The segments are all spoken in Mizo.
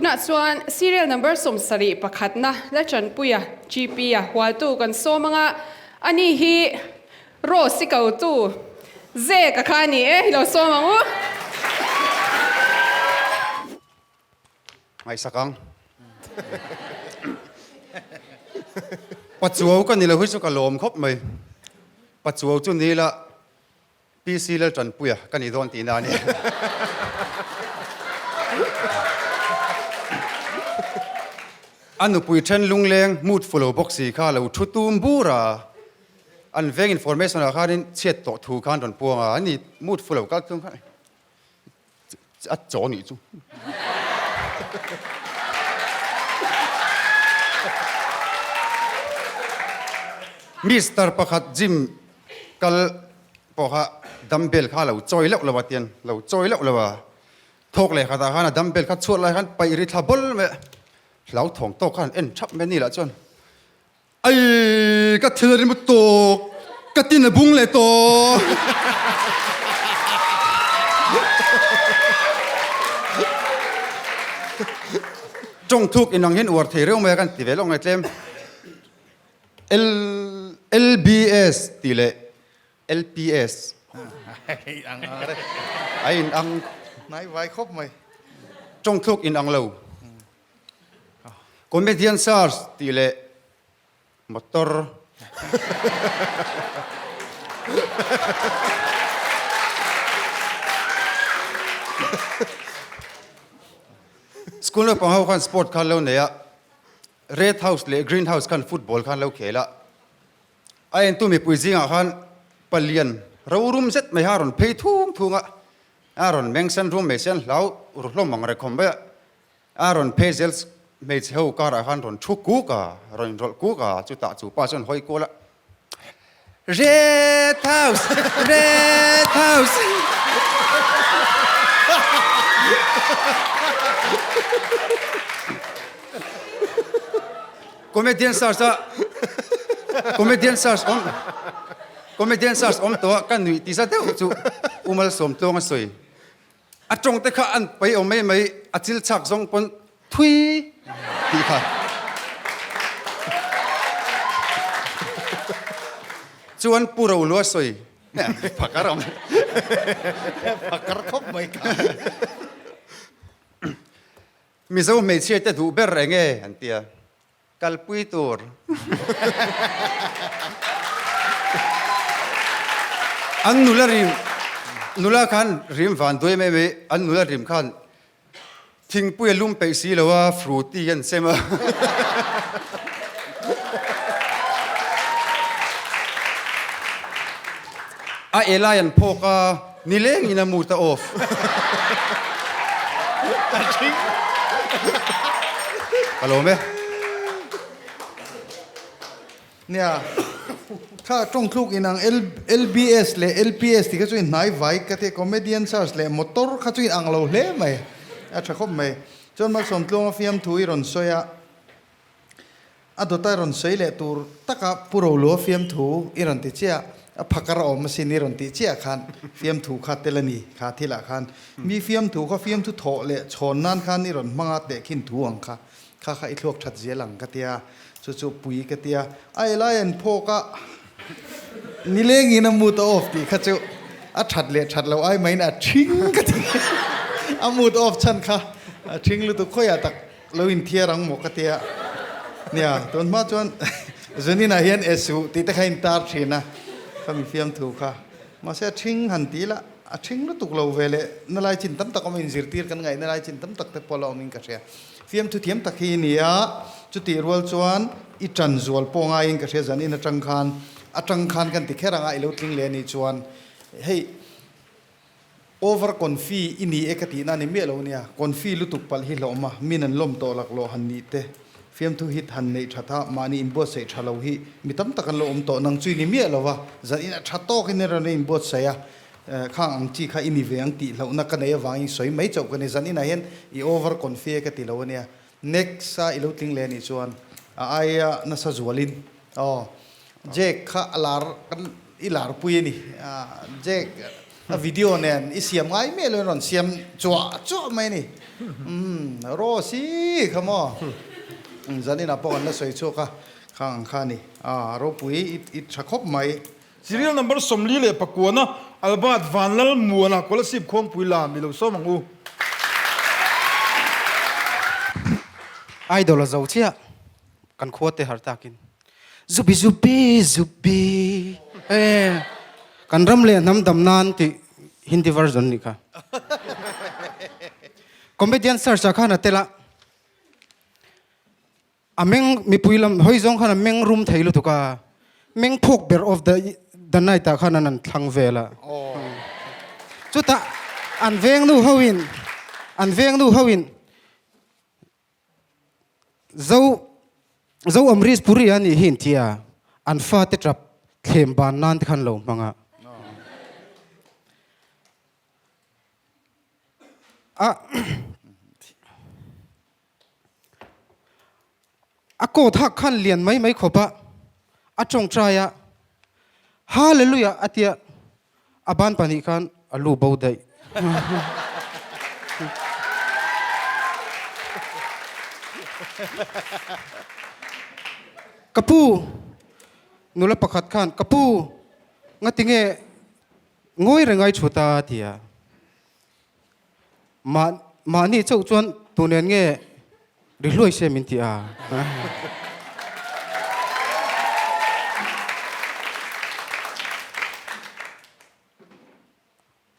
Tunah chuan serial number 71 na la chanpuia GP a hualtu kan sawm anga ani hi Rose i ko tu Zeka kha a ni e, i lo sawm ang u. Ngaihsak ang. Pachuau ka ni lo hi chu ka lawm khawp mai. Pachuau chu ni ila PC Laltanpuia ka ni dawn tihna a ni. A nupui then lungleng mood fulo bawk si kha lo thu tum bur a. An veng information ah khanin chhiat tawh thu khan rawn puang a, ani mood fulo kal tum khan a chaw nih chu. Mister pakhat gym kal pawh kha dumbbell kha lo chawi loh lo a tian lo chawi loh lo a, thawk leh khatah khan a dumbbell kha chhuat lai khan paih ri thla bawl mai a, hlauthawng tawk khan en thap mai a ni lah chuan Ai, ka thil a rim tawk, ka tin a bung leh tawh. Tawng thuk inang hian uar thei reuh mai a kan ti ve lawk nge tlem. L LBS tih leh LPS a inang. Hnai vai khawp mai. Tawng thluk inang lo. Comedian Search tih leh motor. School naupang ho khan sport khan lo nei a, Red House leh Green House khan football khan lo khel a. A entu mipui zingah khan palian rorum zet mai kha a rawn phei thung thung a, a rawn meng sen rum mai sen hlau ru hlawm ang rekhawm mai a. A rawn phei zel hmeichhe ho karah khan rawn thu kuk a, rawn inrawlh kuk a, chutah chu pa chuan hawi kual a, Red House! Red House! Comedian search a Comedian search awm Comedian search awm tawh a ka nuih ti za deuh chu U Malsawmtluang a sawi. A tawng te kha an pai awm mai mai, a chil chak zawng pawn thui tih kha. Chuan Pu Rolua sawi phakar awm. Phakar khawp mai kha. Mizo hmeichhia te duh ber eng nge an tia. Kalpui tur. An nula rim, nula khan rim van duai mai mai, an nula rim khan thingpui a lum peih si lo a, fruity an sem a. A elai an phawk a, nilengin a mood a off. Ka lawm e. Nia, kha tawng thluk inang LBS leh LPS tih kha chu inhnai vai ka tia, comedian search leh motor kha chu inang lo hle mai, a tha khawp mai. Chuan Malsawmtluanga fiamthu i rawn sawi a. A dawta i rawn sawi leh tur taka Pu Rolua fiamthu i rawn ti chiah, a phakar a awm asin i rawn tih chiah khan fiamthu kha tel a ni kha thilah khan mi fiamthu kha fiamthu thawh leh chhawn nan khan i rawn hmang a tehkhin thu ang kha kha kha i thluak that zel ang ka tia chu chu pui ka tia a elai an phawk a nilengin a mood a off tih kha chu a that leh that lo ai maiin a thing ka ti a mood off chhan kha a thing lutuk khawiah tak Lo inthiar ang maw ka tia. Nia, tun hma chuan Zunin ah hian Esu tih te kha intar thin a, ka mi fiamthu kha. Mahse a ṭhing han ti ila, a ṭhing lutuk lo ve leh na lai chin tam tak awm inzirtir kan ngaihna lai chin tam tak te pawh la awmin ka hria. Fiamthu thiam tak hi i ni a, chutih rual chuan i ṭan zual pawh ngaiin ka hria zanin aṭang khan, aṭang khan kan ti kher anga i lo tling leh a nih chuan hei, Over confi i ni e ka tihna a ni miah lo nia, confi lutuk palh hi hlawm a, min an lawm tawh lak lawh han nih te, fiamthu hit han neih that a, mahni inbuatsaih tha lo hi mi tam tak an lo awm tawh, nang chu i ni miah lo va, zan ina tha tawk in rawn inbuatsaih a, khang ang chi kha i ni ve ang tih hlauhna ka nei avangin sawi mai chauh ka ni, zan inah hian i over confi e ka ti lo a nia, next a i lo tling leh a nih chuan a aia nasa zualin aw Jack kha a lar kan i larpui a ni, Jack. A video nen i siam ngai miah lo in rawn siam chuah chuah mai a ni. Umm Rose-i kha maw zaninah pawh kan la sawi chhuak a, khang ang kha a ni. A ropui i tha khawp mai. Serial number 49 a Albert Vanlalmuana Kolasib Khuangpui lam i lo sawm ang u. Idol a zo chiah kan khua te har takin Zubi zubi zubi e kan ram leh hnam dam nan tih Hindi version nih kha. Comedian search ah khan a tel a, a meng mipui lam hawi zawng khan a meng rum thei lutuk a, meng phawk ber of the the night ah khan an an thlang vel a. Chutah an veng nu ho in an veng nu ho in Zo Zo Amrish Puri a nih hi intia an fate tap thlem ban nan te khan lo hmang a. A a coat hak khan lian mai mai khawp a, a tawngtai a, Hallelujah a tia A ban pahnih khan a lu bo daih. Ka pu, nula pakhat khan, Ka pu, ngatinge ngawi reng ai thu ta? a ti a. Mah, mahni chauh chuan tu nen nge ri hluai se min ti a.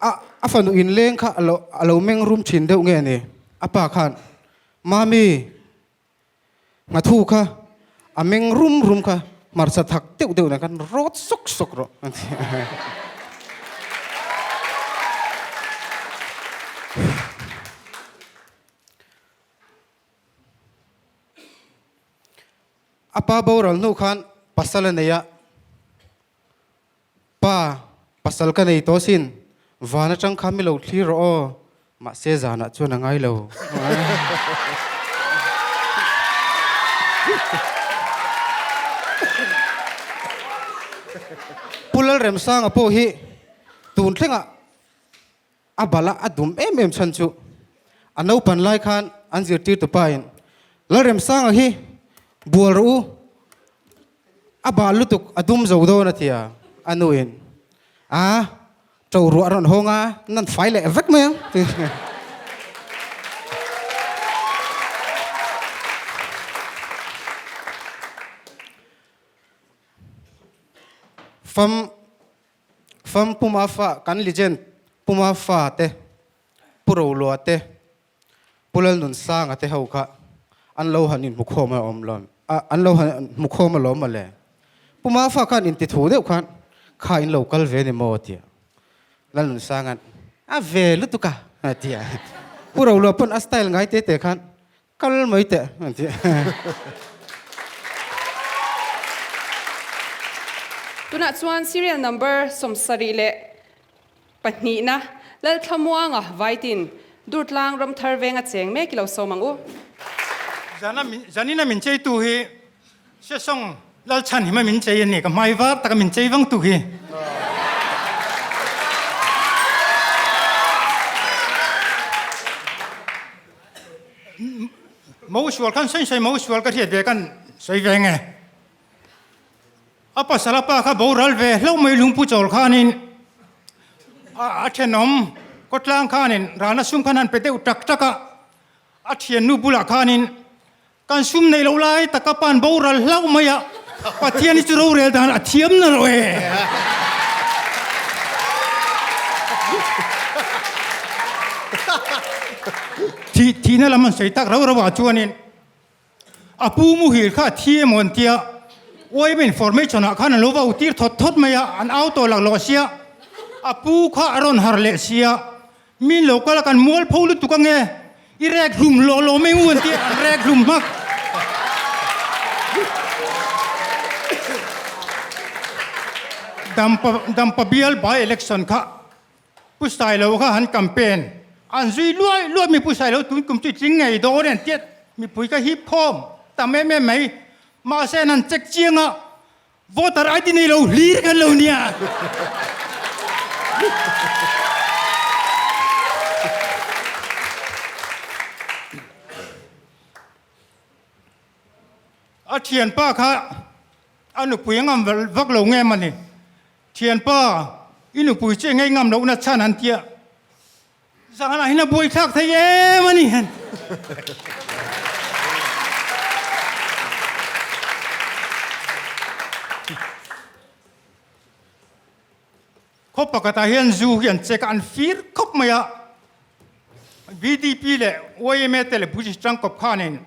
A, a fanu inleng kha a lo, a lo meng rum thin deuh nge ni? A pa khan, Mami, Nghathu kha a meng rum rum kha hmarcha thak deuh deuh nen khan rawt sawk sawk rawh a ti. A pa boral hnu khan pasal a nei a. Pa, pasal ka nei tawh sin, van atang kha mi lo thlir rawh aw, mahse zanah chuan a ngai lo. Pu Lalremsanga pawh hi tun thlengah a bala a dum em em chhan chu a naupan lai khan an zirtirtu pain Lalremsanga hi bual rawh u, A bal lutuk a dum zo dawn a ti a, a nuin a to ruah a rawn hawng a, nan fai leh vek mai ang ti. Fam fam Puma fa kan legend Puma fa te Pu Rolua te Pu Lalnunsanga te ho kha an lo han inhmukhawm a awm lo an lo han hmukhawm alawm mawle. Pu Mafa khan inti thu deuh khan kha in lo kal ve ni maw tia Lalnunsanga'n a ve lutuk a a ti a. Pu Rolua pawn a style ngai te te khan kal mai teh a ti a. Tunah chuan serial number 72 na Lalthlamuanga Vaitin Durtlang Ramthar venga cheng mek i lo sawm ang u. Zanina min cheitu hi Sesawng Lalchhan hima min chei a ni, ka hmai var taka min chei vangtu hi. Mo sual khan sawi sawi mo sual ka hriat ve kan sawi ve nge. A pasal a pa kha boral ve hlauh mai lungpu chawl khanin a thenawm kawtlang khanin ralna sum khan han pe deuh tak tak a, a thiannu bulah khanin kan sum neih loh lai taka pan boral hlauh mai a, Pathian hi chu rorel dan a thiam na rawh e. Thihna lam an sawi tak rau rauah chuanin A pu muhil kha a thi emaw an tia, Uaima information ah khan an lo va tir thawt thawt mai a, an au tawh laklawh sia, a pu kha a rawn har leh sia, min lo kal a kan mual pho lutuk ange, i rek hlum lawh lawh mai u an tia, an rek hlum hmak. Dampa Dampa bial by election kha Pu Sailo kha han campaign an zui luai luai mi Pu Sailo tun kum chu tling ngei dawn an tiat mipui kha hip khawm tam em em mai mahse an han check chiang a voter ID nei lo hlir khan lo nia. A thianpa kha a nupui a ngam vak lo nge mawni? Thianpa, i nupui chu engei ngam lohna chhan an tia. Zanah hian a buaithlak thei em a ni. Khaw pakhatah hian zu hi an check a, an fir khawp mai a. VDP leh yma te leh Buddhist tangkawp khanin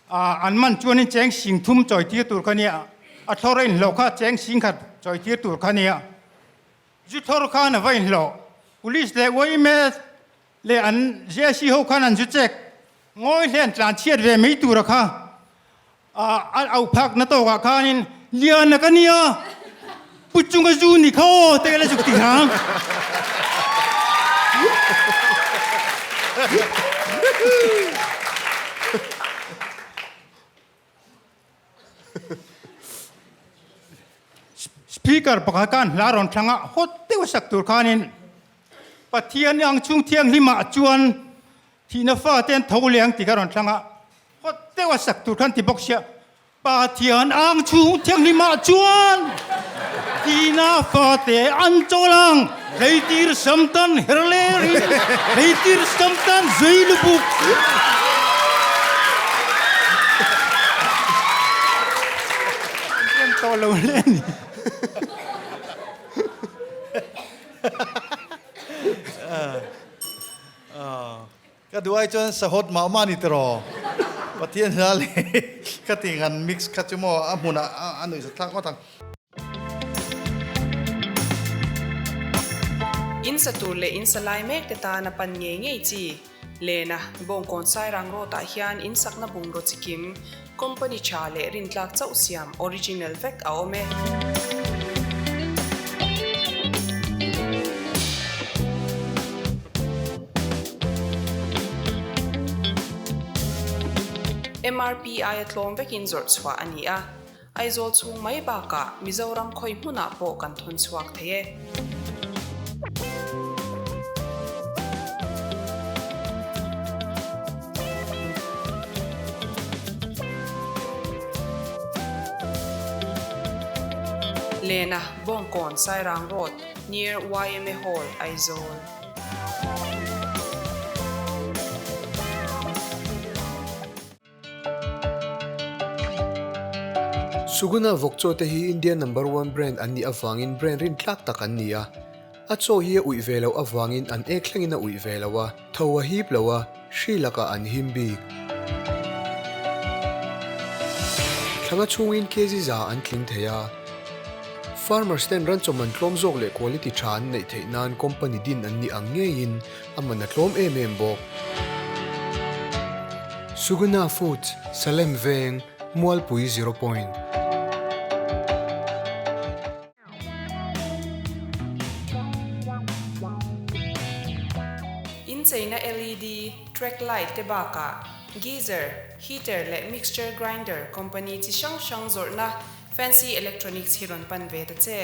an man chuanin cheng sing thum chawi tir tur kha nia, a thlawr a inhlawh kha cheng sing khat chawi tir tur kha nia. Zu thlawr khan a va inhlawh. Police leh yma leh an JC ho khan an zu check ngawi hle an tlan chhiat ve mai tura kha A au phak na tawkah khanin Liana ka nia, pu chunga zu ni kha aw te ka la zuk ti hang. Speaker pakhat khan hla rawn thlang a, hawt deuh a sak tur khanin Pathian i ang chhung thianghlimah chuan thihna fate an tho leh ang tih kha rawn thlang a. Hawt deuh a sak tur khan ti bawk sia, Pathian ang chhung thianghlimah chuan Tina fate an chawl ang, hleitir samtan her ler in, hleitir samtan zui lubuk. An tawh lo hle a ni. Ka duh ai chuan sahawt mah mah a ni tiraw? Pathian hla leh ka tih han mix kha chu maw a hmunah a nuih zat thlak ngawt ang. In sa tur leh in sa lai mek te tan a pan ngei ngei chi. Lena, Bawngkawn Sairang Road ah hian in sakna bungraw chikim, company tha leh rintlak chauh siam original vek a awm e. MRP aia tlawm vekin zawrh chhuah a ni a, Aizawl chhung mai bakah Mizoram khawi hmunah pawh kan thawn chhuak thei e. Lena, Bawngkawn, Sairang Road, near yma Hall, Aizawl. Suguna vawk chaw te hi India number one brand an nih avangin brand rintlak tak an ni a. A chaw hi a uih ve loh avangin an ek thlengin a uih ve lo a, tho a hip lo a, hri lakah an him bik. Thlanga chhungin kg za an tling thei a. Farmers ten ran chaw man tlawm zawk leh quality tha an neih theih nan company din an nih ang ngeiin a man a tlawm em em bawk. Suguna Foods, Salem Veng, Mualpui Zero Point. Incheina LED, track light te bakah geyser, heater leh mixture grinder company chi hrang hrang zawrhna Fancy Electronics hi rawn pan ve ta che.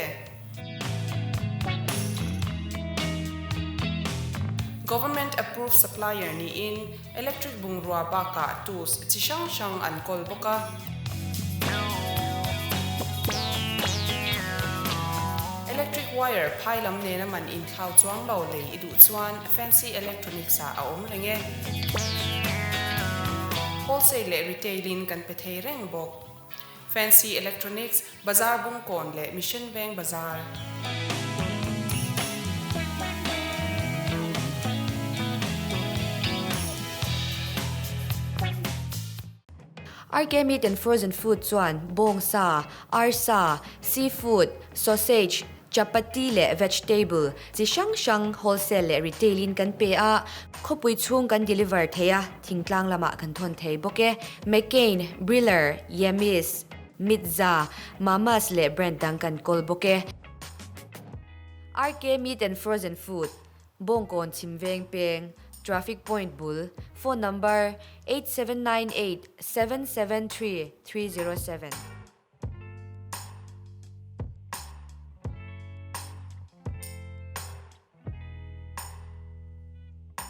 Government approved supplier niin electric bungrua bakah tools chi hrang hrang an kawl bawk a. Electric wire phai lam nena man inthlau chuang lo lei i duh chuan Fancy Electronics ah a awm reng e. Wholesale leh retail in kan pe thei reng bawk. Fancy Electronics, Bazar Bungkawn leh Mission Veng Bazar. RK Meat and Frozen Food chuan bawngsa, arsa, seafood, sausage, chapati leh vegetable chi hrang hrang wholesale leh retail in kan pe a, khawpui chhung kan deliver thei a, thingtlang lamah kan thawn thei bawk e. McCain, Briller, Yemis, Mitza, Mamas leh brand dang kan kawl bawk e. RK Meat and Frozen Food, Bawngkawn Chhimveng Peng, Traffic Point bul, Phone number, 8798 773 307.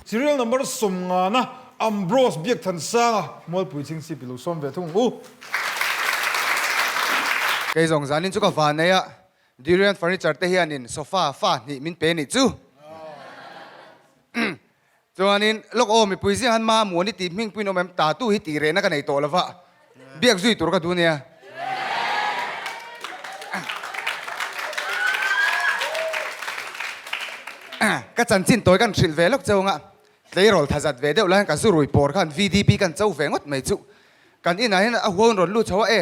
Serial number sawmngana Ambrose Biakthansanga Mualpui Chhingchhip i lo sawm ve thung ang u. Kei zawng zanin chu ka van nei a, Durian furniture te hianin sofa fa hnih min pe nih chu. Chuanin lawk aw mipui zing han ma muani tih hmingpuiin awm em ta tu hi tih rehna ka nei tawh lova biak zui tur ka duh nia. Ka chanchin tawi kan hrilh ve lawk cheu anga tleirawl tha zat ve deuh lai hian ka zu rui pawr khan VDP kan cho ve ngawt mai chu kan inah hian a huaun rawn lut chho a e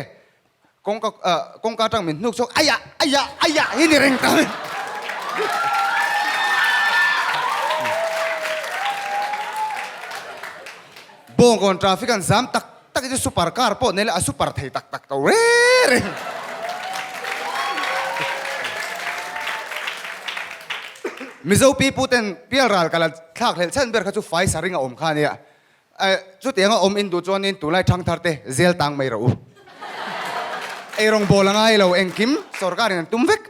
Kawngka kawngka atang min hnuk chhuak aiah aiah aiah hi ni reng ta mai. Bawngkawn traffic an zam tak tak hi chu super car pawh nei la a super thei tak tak to reng reng. Mizo pipu ten pialral kal an thlak hlelh chhan ber kha chu fai sa ring a awm kha ania. Chutianga awm in duh chuanin tunlai thangthar te zel tang mai rawh u. Eirawng bawl a ngai lo engkim sorkarin an tum vek.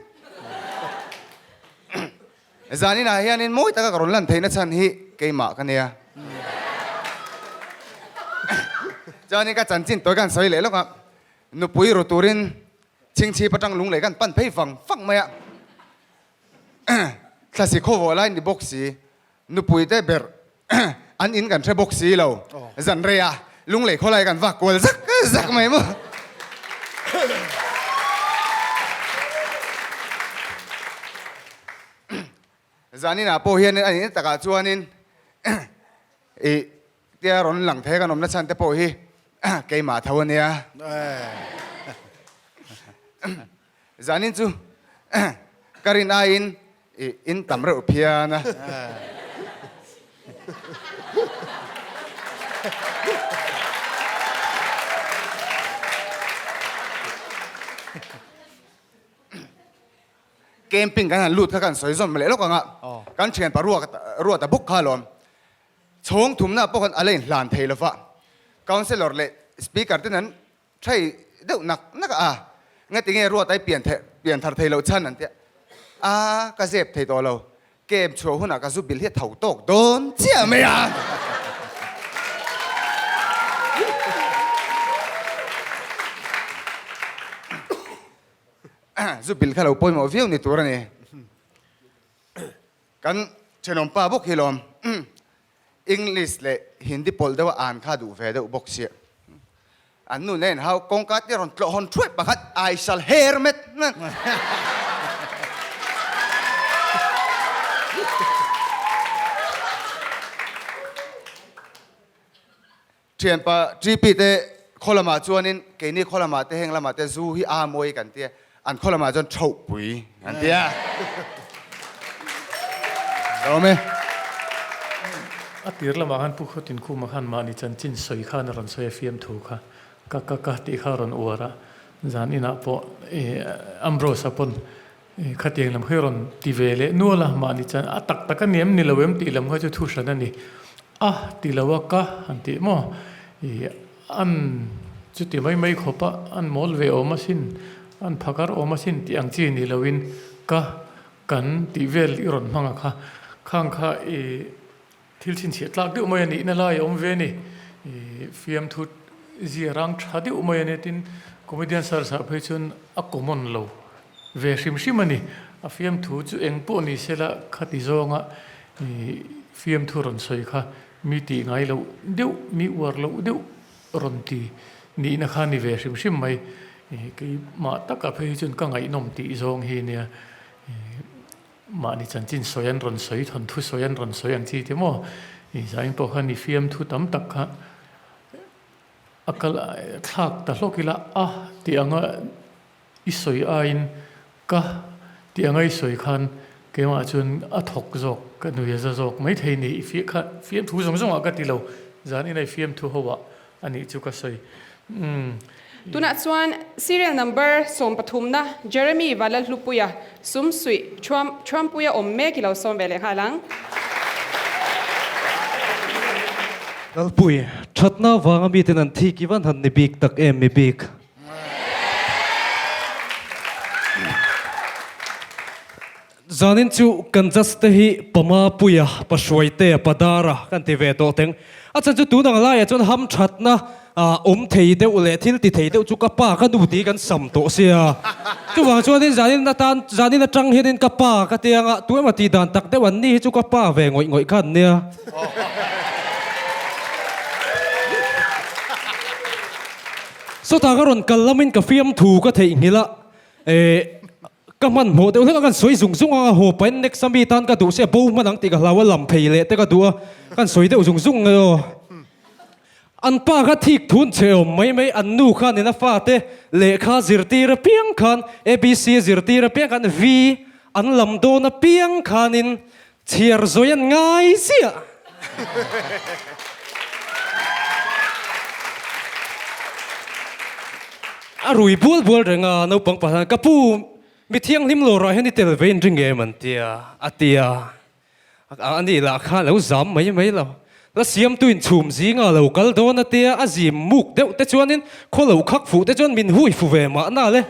Zaninah hianin mawi taka ka rawn lan theihna chhan hi keimah ka nia. Chuanin ka chanchin tawi kan sawi leh lawk a, nupui ru turin chhingchhip atang lunglei kan pan phei vang vang mai a. Thlasi khawvawh lai ni bawk si, nupui te ber An in kan hre bawk si lo. Zan rei a lunglei khawlai kan vak kual zak zak mai maw. Zanin ah pawh hianin a nihna takah chuanin ih tia rawn lang thei kan awmna chhan te pawh hi keimah tho a nia. Zanin chu ka rin aiin I in tam reuh phian a. Camping kan han lut kha kan sawi zawm leh lawk ang a, kan thianpa ruak ruat a bawk kha alawm. Chhawng thumna pawh khan a la inhlan thei lova, Councellor leh Speaker ten an Thei deuh nak nak a, ngati nge ruat ai pian the pian thar thei loh chhan an tia, a ka zep thei tawh lo, kem chhuah hunah ka zu bil hi a tho tawk dawn chiah mai a. Zu bil kha lo pawimawh viau ni tur a ni. Kan thenawmpa bawk hi lawm. English leh Hindi pawlh deuh a an kha duh ve deuh bawk sia. An nu nen hau kawngka te rawn tlawh hawn thuai pakhat I shall hair met. Thianpa TP te khaw lamah chuanin keini khaw lamah te heng lamah te zu hi a mawi kan tia, an khaw lamah chuan Thauhpui an tia. Ka awm e. A tir lamah khan Pu Khawtinkhuma khan mahni chanchin sawi khan a rawn sawi a fiamthu kha ka ka ka tih kha a rawn uar a, zan inah pawh Ambrose-a pawn Khatiang lam khi rawn ti ve leh nual a, mahni chuan a tak tak a ni em ni lo em tih lam kha chu thu hran a ni. A ti lo a ka han tih maw? Ih an chuti mai mai khawp a, an mawl ve awm asin, an phakar awm asin tih ang chi ni loin ka kan tih vel i rawn hmang a kha, khang kha ih Thil chhinchhiah tlak deuh mai a nihna lai a awm ve a ni. Ih fiamthu zia rang tha deuh mai a ni tin comedian search ah phei chuan a common lo ve hrim hrim a ni. A fiamthu chu eng pawh ni sela khati zawnga ih fiamthu rawn sawi kha mi tih ngai loh deuh mi uar loh deuh rawn ti nihna kha ni ve hrim hrim mai. Ih keimah takah phei hi chuan ka ngaihnawm tih zawng hi nia. Ih. Mahni chanchin sawi an rawn sawi, thawnthu sawi an rawn sawi ang chi te maw? I zain pawh khan i fiamthu tam tak kha a kal thlak ta hlawk ila a tih anga i sawi aiin ka tih anga i sawi khan keimah chuan a thawk zawk ka nui a za zawk maithei ni i fiah kha fiamthu zawng zawngah ka ti lo zanin a i fiamthu ho ah A nih chu ka sawi. Umm. Tunah chuan serial number sawmpathumna Jeremy Valalhlupuia sumsuih Thuam Thuampuia awm mek i lo sawm ve leh nghal ang. Lalpui, thatna vanga miten an thik i van han ni bik tak em mi bik. Zanin chu kan judge te hi Pama Puia, Pa Hruaitea, Pa Dara kan ti ve tawh teng. A chhan chu tun ang laiah chuan ham thatna awm thei deuh leh thil ti thei deuh chu ka pa ka nu tih kan sam tawh sia. Chuvang chuanin zanin atan zanin atang hianin ka pa ka ti anga tu emaw tih dan tak deuh an ni hi chu ka pa ve ngawih ngawih kha an nia. Sawtah ka rawn kal lamin ka fiamthu ka theihnghilh a, eh Ka hmanhmawh deuh hlek a, kan sawi zung zung a, haw pahin next a mi tan ka duh sia bo hman ang tih ka hlau a, lam phei leh te ka duh a, kan sawi deuh zung zung nge aw. An pa kha thik thun che awm mai mai, an nu khanin a fate lehkha zirtir apiang khan ABC a zirtir apiang khan V an lam dawn apiang khanin chhiar zawi an ngai ziah. A rui bual bual reng a, naupang pa hian, Ka pu, mi thianghlim lawrah hian i tel ve in ring em? an ti a, a ti a. A nih lah kha lo zam mai mai lo. La siamtu in chhum zinga lo kal dawn a tia, a zim muk deuh te chuanin khaw lo khak fuh te chuan min hui fu ve mahna le.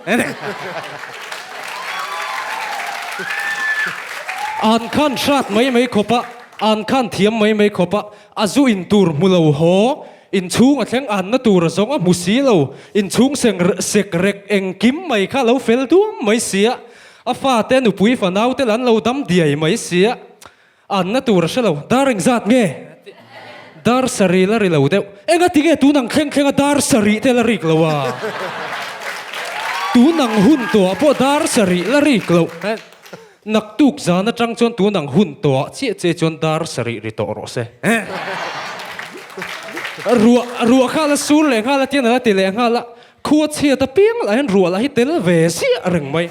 An khan hrat mai mai khawp a, an khan thiam mai mai khawp a, a zu in tur hmu lo haw, inchhung a thleng anna tur a zawng a hmu si lo, inchhung seng sek rek engkim mai kha a lo fel duam mai si a, a fate nupui fanau te lah an lo dam diai mai si a. Anna tur a hre lo, dar engzat nge? Dar sarih la ri lo deuh. Enga ti nge tun ang thleng thleng a dar sarih te la rik lo a? Tun ang hun tawhah pawh dar sarih la rik loh. Naktuk zan atang chuan tun ang hun tawhah chiah che chuan dar sarih ri tawh rawh se. Ruah ruah kha la sur leh nghal a tian a la ti leh nghal a, Khua chhiat apiang lah hian ruah lah hi tel ve ziah reng mai.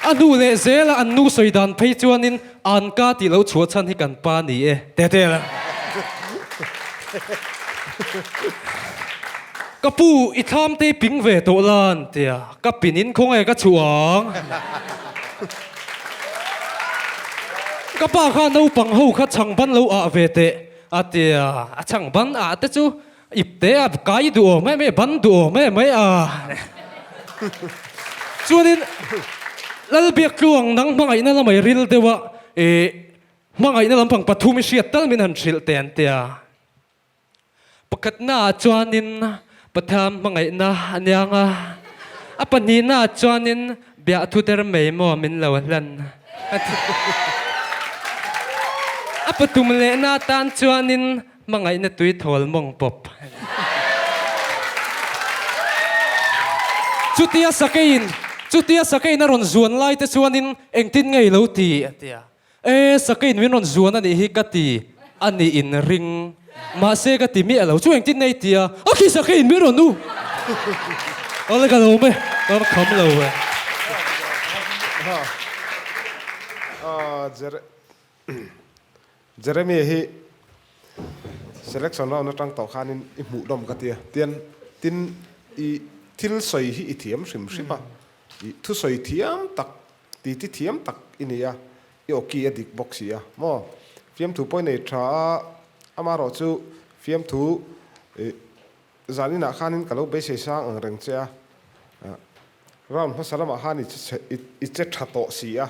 A hnu leh zela an nu sawi dan phei chuanin an ka tih lo chhuah chhan hi kan pa ni e te te la. Ka pu i thlam te i ping ve tawh la an ti a, ka pin in khawnge ka chhuah ang. Ka pa kha naupang ho kha chhang ban lo ah ve teh. A ti a, a chhang ban ah te chu ip te a kai duh awm em em, ban duh awm em mai a. Chuanin Lalbiak tluang nang hmangaihna lamah i ril deuh a, ih hmangaihna lampang pathum i hriat tal min han hrilh teh an ti a. Pakhatnaah chuanin Pathian hmangaihna a niang a, a pahnihnaah chuanin biahthu der mai maw min lo hlan a ti. A pathum lehna atan chuanin hmangaihna tui thawl mawng pawp. Chutia sakeiin chutia sakeiin a rawn zuan lai te chuanin engtin nge i lo ti a ti a. E, sakeiin min rawn zuan a nih hi ka ti a nih in ring. Mahse ka ti miah lo, chu engtin nei ti a, a khi sakeiin min rawn u. Awle ka lo awm e, ka va kham lo e. Jeremy hi selection round atang tawh khanin i hmuh dawm ka tia, tian tin i thil sawi hi i thiam hrim hrim a, i thusawi thiam tak Titi thiam tak i ni a, i awki a dik bawk si a maw? Fiamthu pawh i nei tha a, amaherawh chu fiamthu zaninah khanin ka lo beisei sang ang reng che a, round hmasa lamah khan i che tha tawh si a,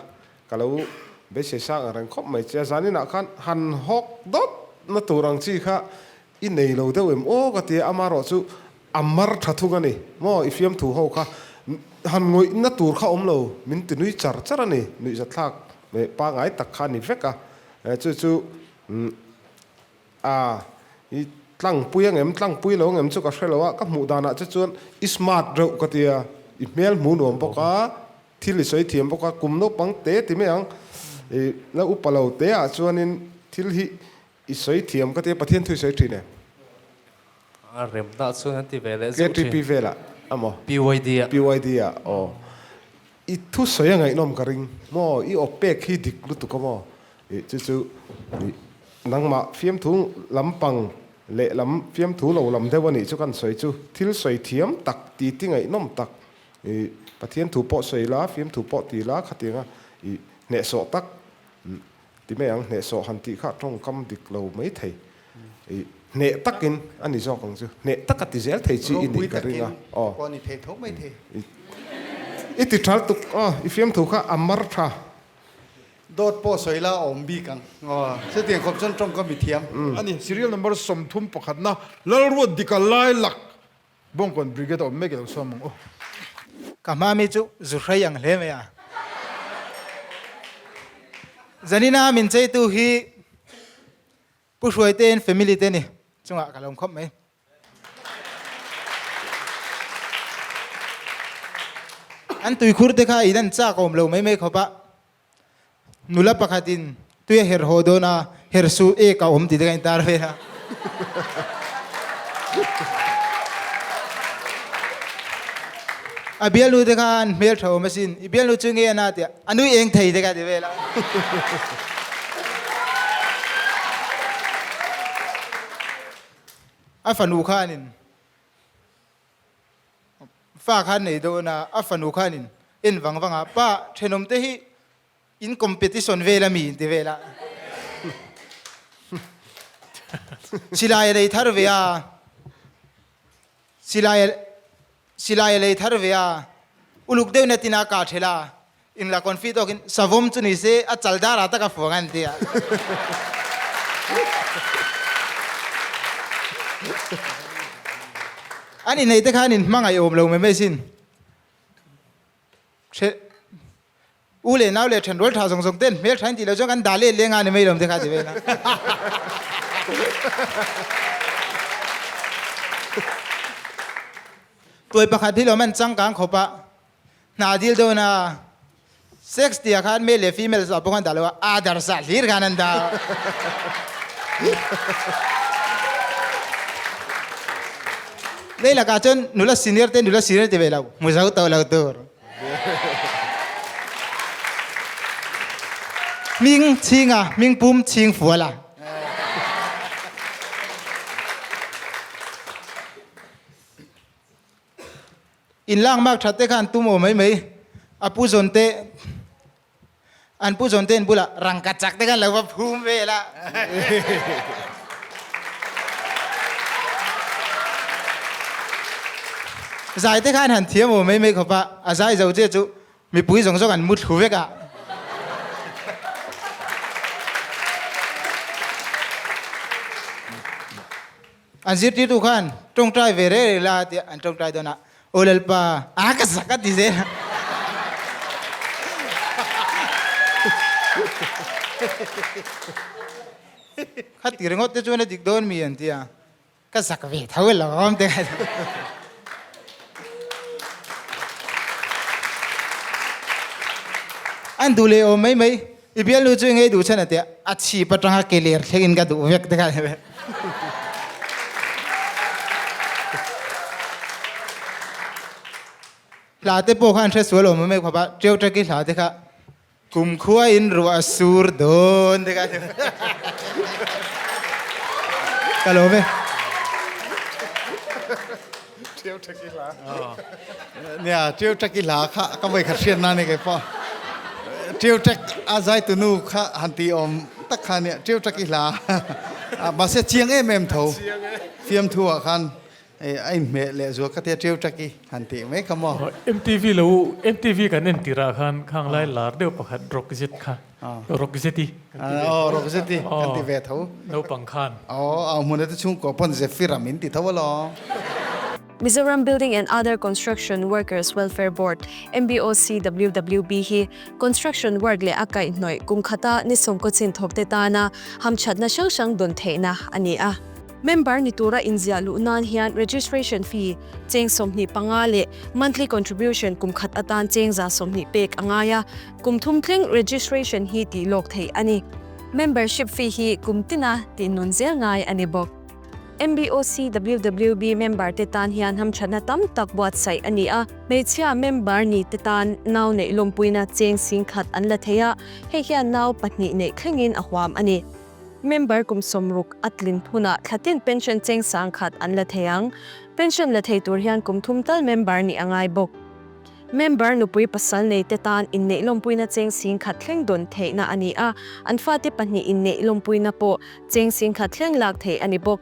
ka lo beisei sang ang reng khawp mai che a, zaninah khan han hawk dawt na tur ang chi kha I nei lo deuh em aw ka ti a, amaherawh chu a mar tha thung a ni maw, i fiamthu ho kha han ngawihna tur kha awm lo, min ti nui char char a ni, nuihzatthlak leh pangai tak kha a ni vek a, chu chu a i tlangpui ang em, tlangpui lo ang em chu ka hre lo a, ka hmuh danah che chuan i smart reuh ka ti a, i hmel hmu nuam bawk a, thil i sawi thiam bawk a, kum naupang te ti mai ang, i la upa lo te ah chuanin thil hi I sawi thiam ka tia Pathian thu i sawi thin em? A remna chuan an ti ve leh zeuh thin. KTP velah a maw? PYD ah. PYD ah aw. I thu sawi a ngaihnawm ka ring maw? I aw pek hi dik lutuk a maw? I chu chu i nangmah fiamthu lampang leh lam fiamthu lo lam deuh a nih chu kan sawi chu. Thil sawi thiam tak, titi ngaihnawm tak, i Pathian thu pawh sawi la, fiamthu pawh ti la khatianga i hnehsawh tak Ti mai ang, hnehsawh han tih kha tawngkam dik lo mai thei. I hneh takin a ni zawk ang chu. Hneh taka ti zel thei chi i nih ka ring a. Ropui takin pawh a ni thei tho mai thei. I ti ṭhal tuk aw, i fiamthu kha a mar ṭha. Dawt pawh sawi la a awm bik ang. Aw, chutiang khawp chuan tawng ka mi thiam. A ni, serial number 30 pakhatna Lalruat Dika Lailak Bawngkawn Brigade a awm mek i lo sawm ang aw. Ka hma mi chu zu hrei ang hle mai a. Zanina min cheitu hi Pu Hruaitein family te ni chungah ka lawm khawp mai. An tuikhur te kha in an chak awm lo mai mai khawp a. Nula pakhatin tui a her haw dawn a, her su ek a awm tih te kha in tar vel a. A bialnu te kha an hmel tha awm asin, i bialnu chu nge a na tia, a nui eng thei te kha ti vel a. A fanu khanin fa khan nei dawn a, a fanu khanin en vang vang a, pa thenawm te hi in competition vel a mi in ti vel a. Silai a lei thar ve a, silai silai a lei thar ve a, uluk deuh na tina ka thel a, In la confi tawkin savawm chu ni se a chal dar ah tak a fuang an ti a. An inei te khan in hmangaih awm lo mai mai sin. U leh nau leh thenrual tha zawng zawng ten hmel tha in tih loh chuan kan dah let leng a ni mai lawm te kha ti vel a. Tuai pakhat hi lawm an changkang khawp a. Hna dil dawn a, sex tia khan male leh female ah pawh khan dah lo a, others ah hlir khan an dah. Lei lakah chuan nula senior te nula senior ti ve lo, hmu zo tawh lo tur. Hming chhing a, hming pum chhing fual a. In lak mak that te kha an tum aw mai mai. A pu zawn te, an pu zawn te in bulah rangka chak te khan lo va phum vel a. Zai te khan han thiam aw mai mai khawp a, a zai zo che chu mipui zawng zawng an mu thlu vek a. An zirtirtu khan tawngtai ve reh reh la tia an tawngtai dawn a, Aw Lalpa, a ka zak a ti zel a. Kha ti ringawt te chuan a dik dawn mi an ti a, ka zak ve tho alawm te ka ti. An duh leh awm mai mai, i bialnu chu i ngei duh chhan a tia, a chhip atanga ke ler thlengin ka duh vek te kha ti ve. Hla te pawh khan hre sual awm em khawp a, Teu Taki hla te kha kumkhua in ruah a sur dawn te kha ka lawm e. Teu Taki hla. Nia, Teu Taki hla kha ka vawi khat hriat nan e kei pawh. Teu Tek a zai tunu kha han ti awm tak kha nia, Teu Taki hla. Mahse chiang em em tho. Fiamthu ah khan a inhmeh leh zual ka tia Teu Taki han tih mai kha maw. MTV lo, MTV kan en tirah khan khang lai lar deuh pakhat Rockzet kha. Rockzeti kan ti ve tho. Aw, Rockzeti kan ti ve tho. Naupang khan. Aw, a hmun ate chhungkua pawn Zephyr-a min ti tho alawm. Mizoram Building and Other Construction Workers Welfare Board, MBOCWWB, hi construction work leh a kaihhnawih kum khata ni sawmkaw chin thawkte tana hamthatna hrang hrang dawn theihna a ni a. Member ni tura inziah luh nan hian registration fee cheng 25 leh monthly contribution kum khat atan cheng 120 pek a ngai a, kum thum thleng registration hi tih lawk theih a ni. Membership fee hi kum tina tih nun zel ngai a ni bawk. MBOCWWB member te tan hian hamthatna tam tak buatsaih a ni a. Hmeichhia member ni te tan nau neih lawmpuina cheng 10,000 an la thei a, hei hian nau pahnih neih thlengin a huam a ni. Member kum 60 a tlin hunah thlatin pension cheng 1,000 an la thei ang. Pension la thei tur hian kum thum tal member nih a ngai bawk. Member nupui pasal nei te tan inneih lawmpuina cheng 10,000 thleng dawn theihna a ni a, an fate pahnih inneih lawmpuina pawh cheng 10,000 thleng lak theih a ni bawk.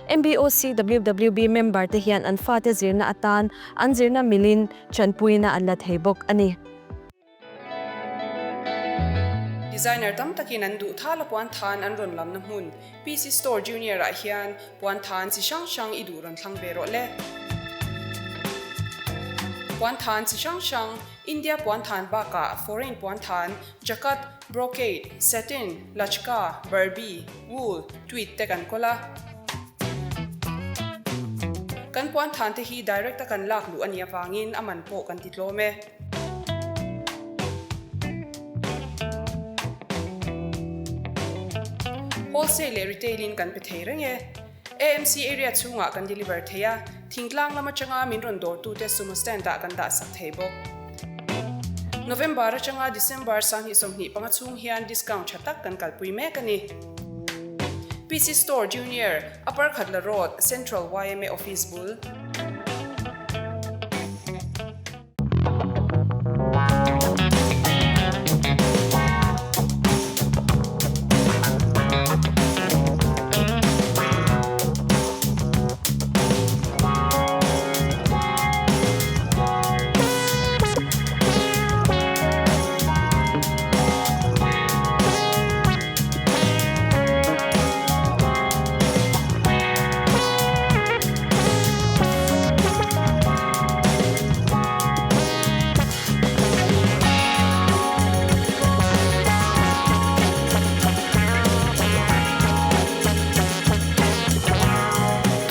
MBOCWWB member te hian an fate zirna atan an zirna milin chanpuina an la thei bawk a ni. Designer tam takin an duh thala puan than an rawn lamna hmun PC Store Junior ah hian puan than chi hrang hrang i duh rawn thlang ve rawh le. Puan than chi hrang hrang, India puan than bakah foreign puan than, jacquard, brocade, satin, lachka, barbie, wool, tweed te kan kawl a. Kan puan than te hi direct a kan lak luh a nih avangin a man pawh kan ti tlawm e. Wholesale leh retail in kan pe thei reng e. AMC area chhungah kan deliver thei a, thingtlang lam atanga min rawn dawrtute sumo stand ah kan dah sak thei bawk. November atanga December 2025 chhung hian discount tha tak kan kalpui mek a ni. PC Store Junior, Upper Khatla Road, Central yma Office bul.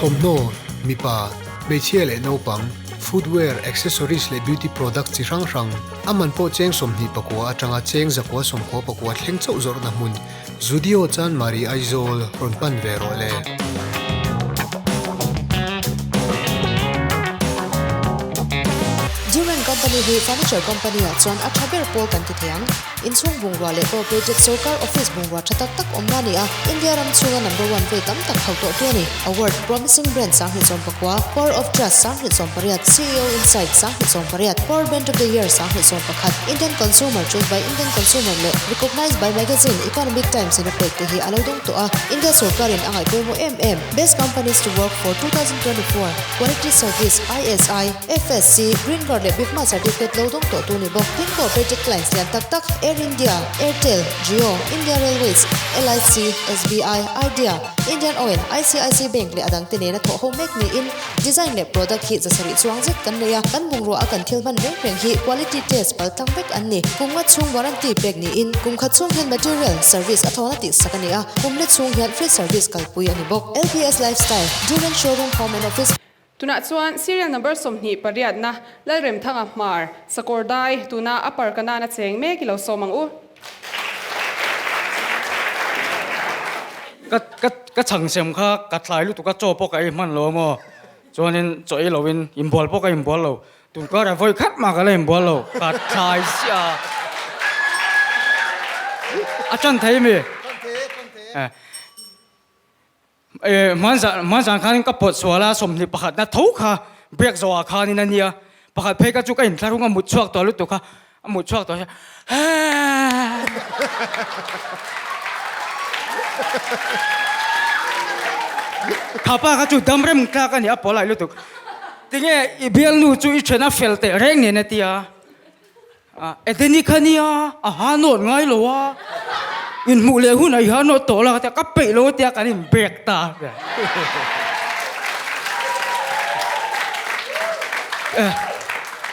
Thawmhnaw, mipa, hmeichhia leh naupang, footwear, accessories leh beauty product chi hrang hrang, a man pawh cheng 24 atanga cheng 999 thleng chauh zawrhna hmun Zudio Chanmari Aizawl rawn pan ve rawh le. Durant Company hi furniture company ah chuan a tha ber pawl kan ti thei ang. Inchhung bungrua leh cooperated sorkar office bungrua tha tak tak awmna a ni a, India ram chhunga number one vei tam tak hauh tawh tu a ni. Award, Promising Brand 2019, Power of Trust 2018, CEO Insight 2018, Power Brand of the Year 2021, Indian Consumer Choice by Indian Consumer leh Recognized by Magazine Economic Times in a pek te hi a lo dawng tawh a, India sorkarin a ngaih pawimawh em em. Best Companies to Work for 2024, Quality Service, ISI, FSC, Green Guard leh Bifma Certificate lo dawng tawh tu ni bawk. Tin Cooperated Clients lian tak tak Air India, Airtel, Jio, India Railways, LIC, SBI, Idea, Indian Oil, ICIC Bank leh a dangte nena thawh ho mek niin design leh product hi zasarih chuang zet kan nei a, kan bungrua a kan thil hman reng reng hi quality test pal tlang vek an ni. Kum nga chhung warranty pek niin kum khat chhung hian material, service a thawn a tihsak a ni a, kum let chhung hian free service kalpui a ni bawk. LPS Lifestyle, Durand Showroom Home and Office. Tunah chuan serial number 20 pariatna Lalremthanga Hmar, Sakawrdai, tuna Upper Kanan a cheng mek i lo sawm ang u. Ka ka ka chhang sem kha ka thlai lutuk a chaw pawh ka ei hman lo a maw chuanin chaw ei loin inbual pawh ka inbual lo tunkar ah vawi khat mah ka la inbual lo ka thlai ziah a a tan thei mi Hmanzan khanin ka pawt sual a, 21 na tho kha break zawhah khanin a nia, pakhat phei kha chu ka inthlahrung a mut chhuak tawh lutuk a, a mut chhuak tawh hian Heeeee. Kha pa kha chu dam rem tlak a ni, a pawlai lutuk. Tinge i bialnu chu i then a fel teh reng nen a tia. Edeni kha nia, a ha nawt ngai lo a, inhmuh leh hun a i ha nawt tawh la ka ti a, ka peih lo tia kan in break ta.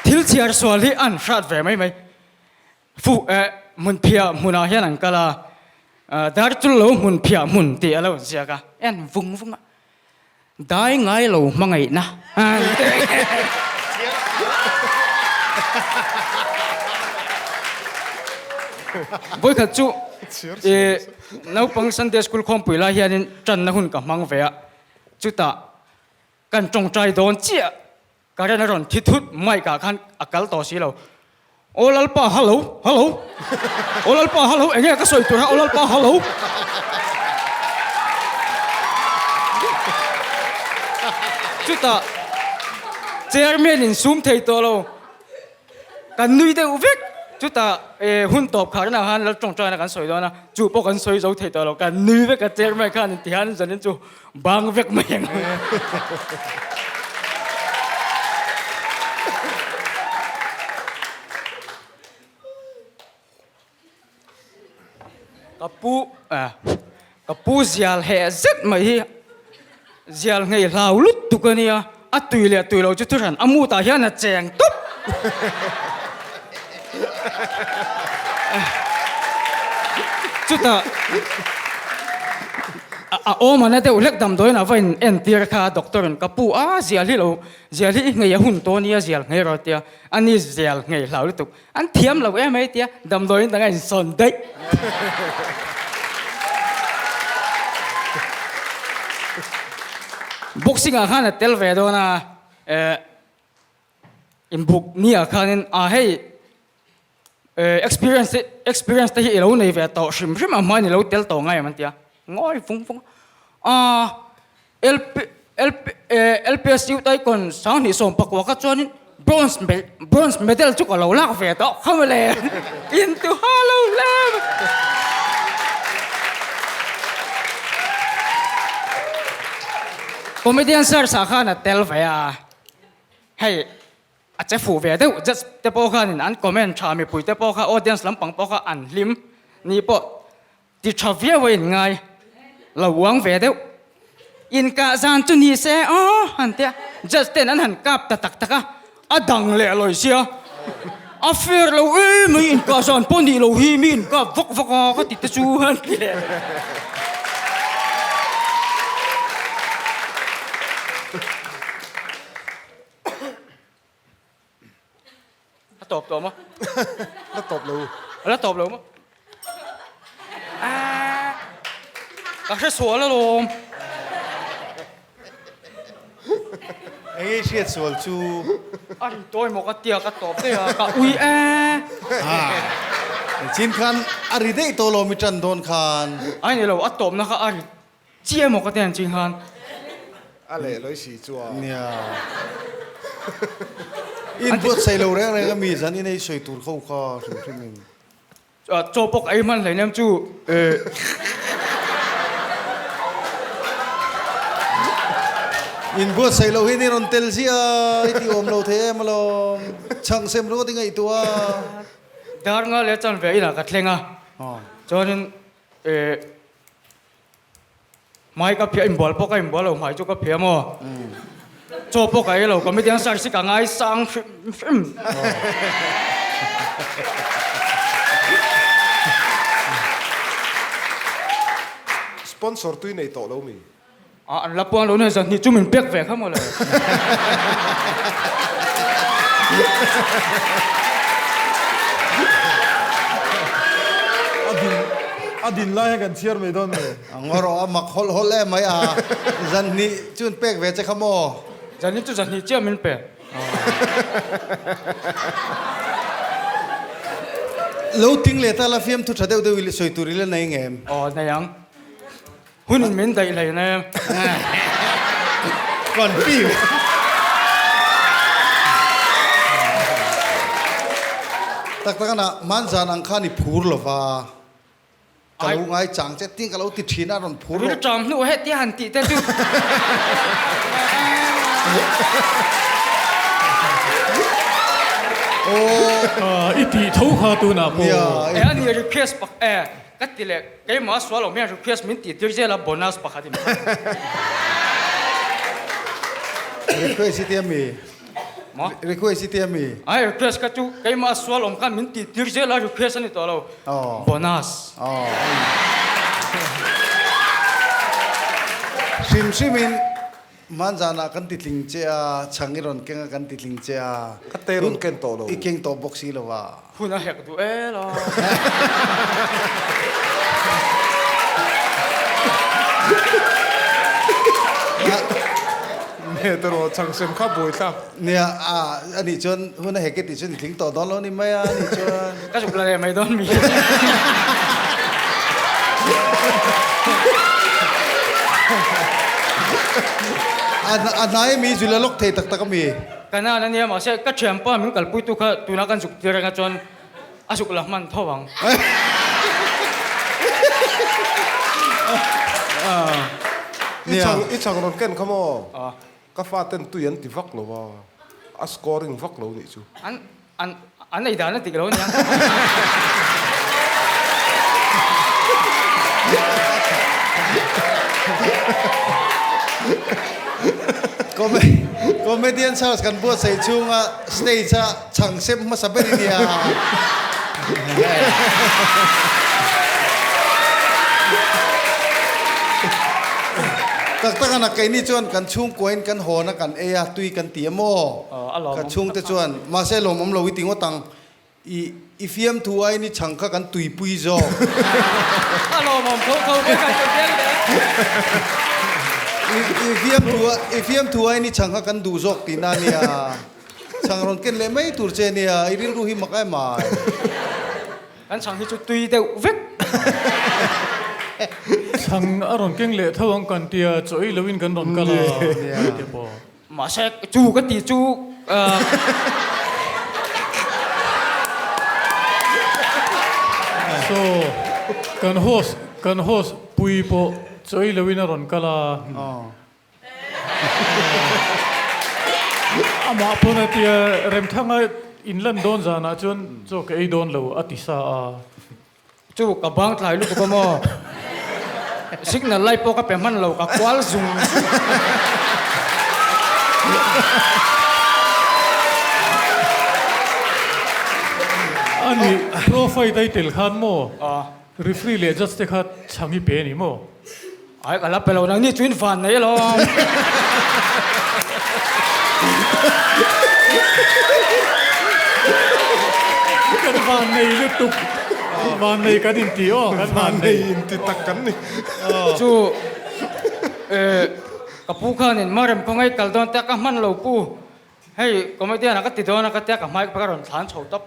Thil chhiar sual hi an hrat ve mai mai. Fuh hmunphiah hmunah hian an kal a, Darchul lo hmunphiah hmun tih a lo inziak a, en vung vung a. Dai ngai lo hmangaihna. Vawikhat chu i naupang Sunday school khawmpui lai hianin tanna hun ka hmang ve a, chutah kan tawngtai dawn chiah. Current a rawn thi thut mic ah khan a kal tawh si lo. Aw Lalpa hallo hallo Aw Lalpa hallo enge ka sawi tur a Aw Lalpa hallo Chutah chairman in sum thei tawh lo kan nui deuh vek. Chutah hun tawp kharna khan lal tawngtaina kan sawi dawn a, chu pawh kan sawi zo thei tawh lo, kan nui vek a chairman khan inti hian zanin chu bang vek mai ang. Ka pu ka pu zial heh zet mai hi zial nghei hlau lutuk a nia, a tui leh tui lo chu thuhran a mutah hian a cheng tawp. Chutah a awm ana deuh hlek damdawiin a va in entir kha doctor in ka pu a zial hi lo zial hi i nghei a hun tawh nia zial nghei rawh a tia, ani zial nghei hlau lutuk. An thiam lo em ai tia damdawiin dang a insawn daih. Boxing ah khan a tel ve dawn a, eh inbuk ni ah khanin a hei eh experience te experience te hi i lo nei ve tawh hrim hrim a hmain i lo tel tawh ngai em an ti a, ngawi vung vung a, ah LP LP eh LPS Youth Icon sanghnih sawm pakua kha chuanin bronze me bronze medal chu ka lo lak ve tawh kha mawle in tu ha lo hle mai. Comedian search ah khan a tel ve a, hei a che fuh ve deuh judge te pawh khanin an comment tha mipui te pawh kha audience lampang pawh kha an hlim ni pawh Ti tha viau a in ngai lo uang ve deuh. Inkah zan chu ni se aw han tia judge ten an han kap ta tak tak a, a dang leh lawi sia. A fair lo em mai inkah zan pawh nih lo hi mi inkap vak vak a ka ti te chu han ti leh. A tawp tawh maw? La tawp lo. La tawp lo maw? Aaa ka hre sual alawm. Enge i hriat sual chu? A ri tawi maw ka tia ka tawp daih a, ka ui e. Chin khan a ri daih tawh lo mi tan dawn khan. Ai ni lo, a tawpna kha a ri Chiah maw ka ti ang ching khan. A leh lawi si chuan. Nia. In buatsaih lo reng reng a mi zan in ei sawi tur kho kha hrim hrim in. Chaw pawh ka ei hman hlei nem chu. In buatsaih loh hian i rawn tel ziah i ti awm lo thei em alawm. Chhang sem ringawt i ngaihtuah a. Dar nga leh chan ve inah ka thleng a. Chuanin Hmai ka phiah inbual pawh ka inbual lo hmai chu ka phiah maw? Chaw pawh ka ei lo comedian search hi ka ngai sang hrim hrim. Sponsor tui nei tawh lo mi? Ah an la puang lo nia zan hnih chu min pek ve kha maw le. A din a din lai hian kan chhiar mai dawn mai. A ngaw rawh a mak hawlh hawlh em mai a zan hnih chu an pek ve che kha maw? Zan hnih chu zan hnih chiah min pe. Lo ting leh ta la fiamthu tha deuh deuh i sawi tur i la nei ngem? Aw nei ang. Hun in min daih hlei nem. Confuse. Tak tak ana man zan ang khan i phur lova. Ka lo ngai chang che tin ka lo ti thin a rawn phur lo. Ril ṭam hnu he tia han tih te chu. I tih tho kha tunah pawh. E ani request pak e. Ka ti leh, keimah sual awm hian request min tih tir zel a, bonus pakhat in phal. Request i ti ami? Maw? Request i ti ami? Ai request ka chu keimah sual awm khan min tih tir zel a, request a ni tawh lo. Bonus. Hrim hrim in hmanzanah kan ti tling che a, chhang i rawn keng a kan ti tling che a. Ka te rawn ken tawh lo. I keng tawh bawk si lo a. Hun a hek duh el a. Nge te rawh chhang sem kha buai thlak. Nia a anih chuan hun a hek e tih chuan i tling tawh dawn lo ni mai a anih chuan. Ka zuk la leh mai dawn mi. A hnai ami zul a lawk thei tak tak ami. Ka nan ania mahse ka thianpa min kalpuitu kha tuna kan zuk tir reng a chuan. A zuk la hman tho ang. I chhang i chhang rawn ken kha maw? Ka faten tui an ti vak lo a, a scoring vak lo nih chu. An an an ei dan a dik lo ania. Comedian Search kan buatsaih chhunga stage a Chhang sem hmasa ber i nia. Tak tak a nak keini chuan kan chhungkuain kan hawn a kan ei a tui kan ti a maw? Ka chhungte chuan mahse lawmawm lo i ti ngawt ang. I i fiamthu aiin i chhang kha kan tuipui zawk. A lawmawm tho tho ve kan ti zel le. I i fiamthu a i fiamthu aiin i chhang kha kan duh zawk tihna a nia. Chhang rawn ken leh mai tur che nia, i rilru hi mak em ai. Kan chhang hi chu tui deuh vek. Chhang a rawn keng leh tho ang kan tia, chaw ei loin kan rawn kal a tih te pawh. Mahse chu ka ti chu So kan host kan host pui pawh chaw ei loin a rawn kal a. Amah pawn a tia, Remthanga in lan dawn zanah chuan chaw ka ei dawn lo a ti sa a. Chu ka bang tlai lutuk a maw? Signal light pawh ka pe hman lo, ka kual zung zung. Ani pro fight a i tel khan maw? Referee leh judge te kha chhang i pe a ni maw? Ai ka la pe lo nang ni chu in van nei alawm. Kan van nei lutuk. Van nei kan inti aw kan van nei. Inti tak kan ni. Chu ka pu khanin Marem khawngaih kal dawn te ka hman lo pu. Hei comedian a ka ti dawn a ka tia ka hmai ka rawn thlan chho tawp.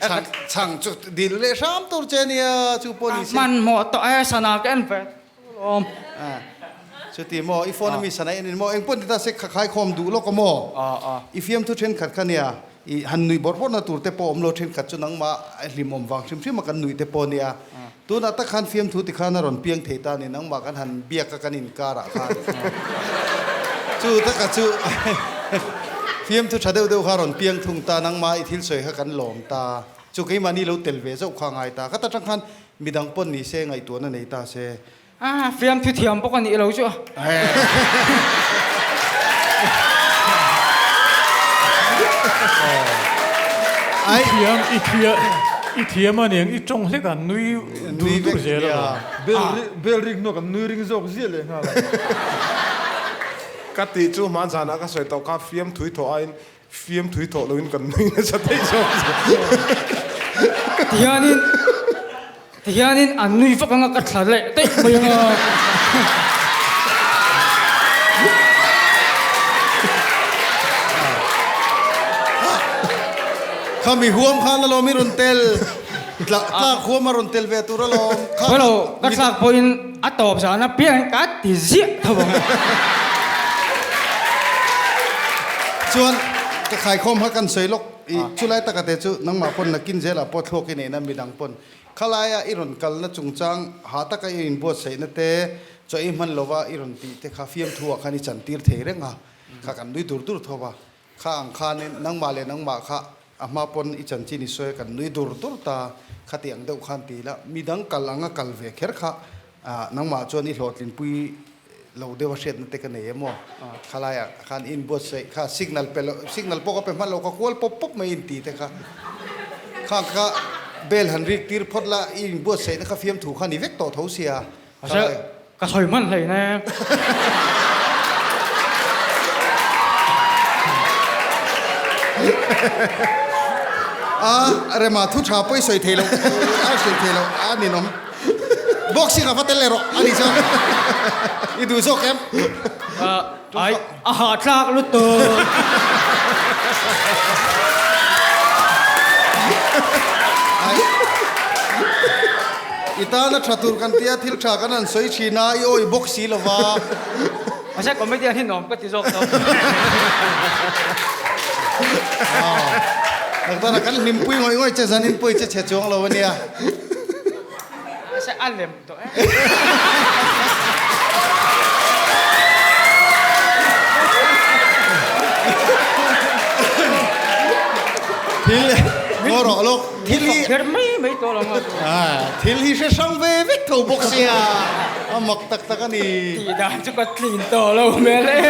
Chhang chhang chu dil leh hram tur che nia chu pawh ni se. Hmanhmawh tawh e sana ka en ve lawm. Chuti maw i phone ami sana en in maw engpawh ni ta se kha khai khawm duh lawk a maw. I fiamthu thenkhat kha nia i han nuih bawrh bawrh na tur te pawh awm lo thenkhat chu nangmah hlimawm vang hrim hrim a kan nuih te pawh nia. Tunah tak khan fiamthu ti khan a rawn piang thei ta a ni, nangmah kan han biak a kan inkar ah khan chu taka chu fiamthu tha deuh deuh kha a rawn piang thung ta, nangmah i thil sawi kha kan lawm ta, chu keimahni lo tel ve zauh kha a ngai ta, khata tang khan midang pawn ni se ngaihtuahna nei ta se. A fiamthu thiam bawk a nih lo chu. I thiam, i thiam, i thiam a niang, i tawng hlek a nui dur dur zel a lawm. Bell ring hnuah kan nui ring zawk ziah leh nghal a. Ka tih chu hman zanah ka sawi tawh kha fiamthui thawh aiin Fiamthui thawh loin kan nui nasa theih zawk zawk. Tihianin tihianin an nui vak anga ka thla leh daih mai anga. Khami huam khan alawm i rawn tel. Tla tlak huam a rawn tel ve tur alawm. Hello, ka thlak pawhin a tawp zan apiang ka ti ziah tho ang. Chuan ka khaikhawm kha kan sawi lawk i chulai taka te chu nangmah pawn nakin zelah pawh thluak i neihna midang pawn khalaia i rawn kalna chungchang ha taka i inbuatsaihna te chaw ei hman lova i rawn tih te kha fiamthu ah khan i chantir thei reng a kha kan nui dur dur tho va. Kha ang khanin nangmah leh nangmah kha a hma pawn i chanchin i sawi a kan nui dur dur ta, khati ang deuh khan ti ila, midang kal anga kal ve kher kha nangmah chuan i hlawhtlinpui lo deuh a hriatna te ka nei em aw? Khalaiah khan i inbuatsaih kha signal pe lo, signal pawh ka pe hman lo, ka kual pawp pawp mai inti te kha, khang kha bell han rik tir phawt la, i inbuatsaihna kha fiamthu kha ni vek tawh tho sia. Mahse, ka sawi hman hlei ne. A rema thu tha pawh i sawi thei lo, a hrilh thei lo, a ninawm. Boxing a va tel leh rawh a nih chuan i duh zawk em? Ai, a hahthlak lutuk. I tana tha tur kan tia thil tha kan han sawi thin a, i awih bawk si lo va. Mahse comedian hi nuam ka ti zawk tawp. Doctor kan hlimpui ngawih ngawih che zanin pawh i che chhe chuang lo ania. Mahse a lem tawh e. Thil ngaw rawh lawk. Thil hi kher mai mai tawh lo nga. Thil hi hre hrang ve vek tho bawk sia. A mak tak tak a ni. Tih dan chu ka tlin tawh lo hmel e.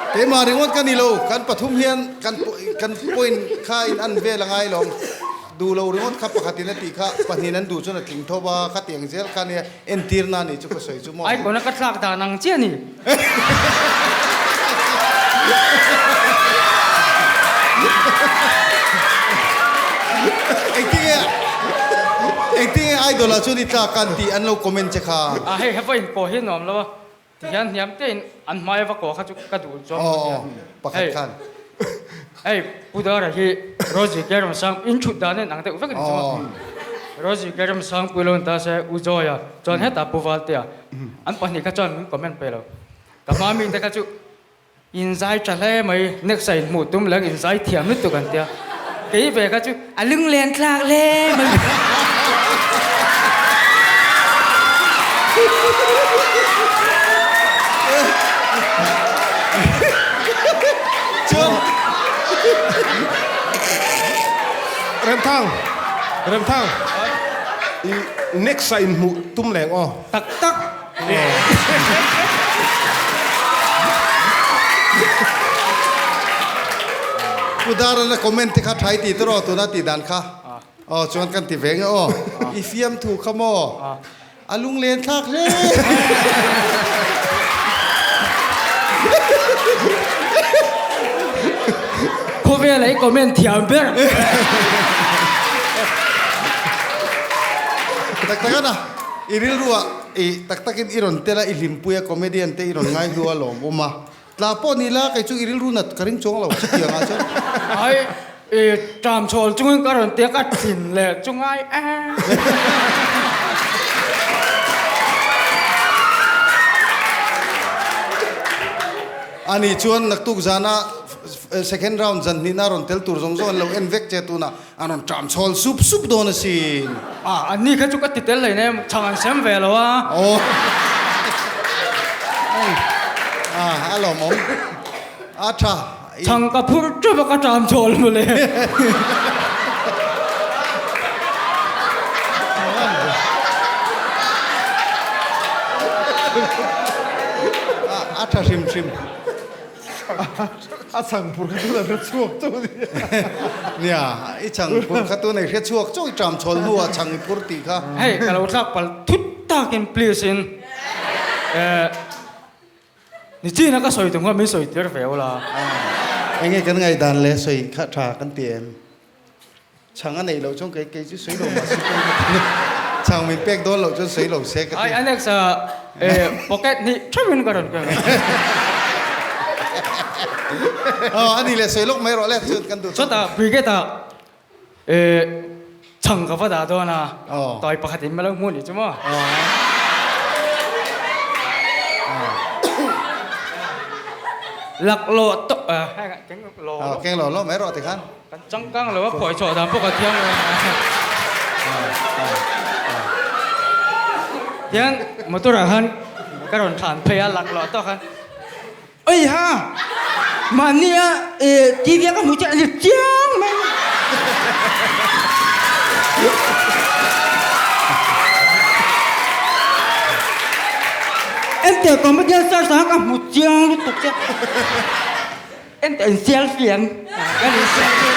Keimah ringawt ka ni lo, kan pathum hian kan kan point kha in an vel a ngai lo. Duh lo ringawt kha pakhatin a tih kha pahnihin an duh chuan a tling thawp a, kha tiang zel kha nia entirna a nih chu ka sawi chu maw. Icon a ka thlak dan ang chiah a ni. Engtinge engtinge idol ah chuan i tlak an tih an lo comment che kha. A hei he vawiin pawh hi nuam lo a. Tihian hniam tein an hmai va kaw kha chu ka duh zawk a nia. Pakhat khan. Hei Pu Dara hi Rosie Keramsang in thut dan in ang deuh vek a ni chu a. Rosie Keramsang pui lo ni ta se U Joy-a chuan hetah Pu Valtea an pahnih kha chuan min comment pe lo. Ka hma mite kha chu Inzai tha hle mai, next ah inhmuh tum leh inzai thiam lutuk an tia. Kei ve kha chu a lunglen thlak hle mai. Chuan Remthang, Remthang, i next ah inhmuh tum leng aw. Tak tak. Pu Darana comment te kha thai ti tawh tuna tih dan kha aw chuan kan ti ve nge aw i fiamthu kha maw a lunglen thlak hle. Khawvela i comment thiam ber. Tak tak a na i rilruah I tak takin i rawn tel a, i hlimpui a, comedian te i rawn ngai hnu a lawm awm a. Tla pawh ni la, kei chu i rilru nat ka ring chuang lo chutiang ah chuan. Ai, i ṭam chhawl chungin ka rawn tia ka thin leh chu ngai e. Ani chuan naktuk zana second round zan hnihna rawn tel tur zawng zawng an lo en vek che tunah. A rawn ṭam chhawl sup sup dawn asin. A, an ni kha chu ka ti tel hlei nem, chhang an sem ve lo a. Aw. A, a lawmawm. A ṭha. Chhang ka phur ṭeuh a ka ṭam chhawl mawle. A, a ṭha hrim hrim. A chhang phur kha tuna hre chhuak chauh a ni. Nia, i chhang phur kha tuna i hre chhuak chauh i ṭam chhawl hnuah chhang i phur tih kha. Hei, ka lo thlak palh thut takin please in eh Nichina ka sawi tum kha min sawi tir ve ula. Enge kan ngaihdan leh sawi kha ṭha kan ti em? Chhang a neih loh chuan kei kei chu sawi lo mah se pawh ka ti. Chhang min pek dawn loh chuan sawi lo se ka ti. Ai Alex a eh pocket hnih theuhin ka rawn pek a. Aw a ni le sawi lawk mai rawh le chuan kan duh tawk. Chutah brigade ah eh chhang ka va dah dawn a tawi pakhat in ma lo hmuh nih chu maw. Laklawh tawh eh keng law keng law law mai rawh tikhan. Kan changkang lo a phawi chhuah dan pawh ka thiam lo a. Tiang motor ah khan ka rawn thlan phei a laklawh tawk khan Oi ha! Mahni a TV a ka hmuh chiah a ni chiang mai. Ente comedian search ah ka hmu chiang lutuk che. En in selfie ang. Kan in selfie.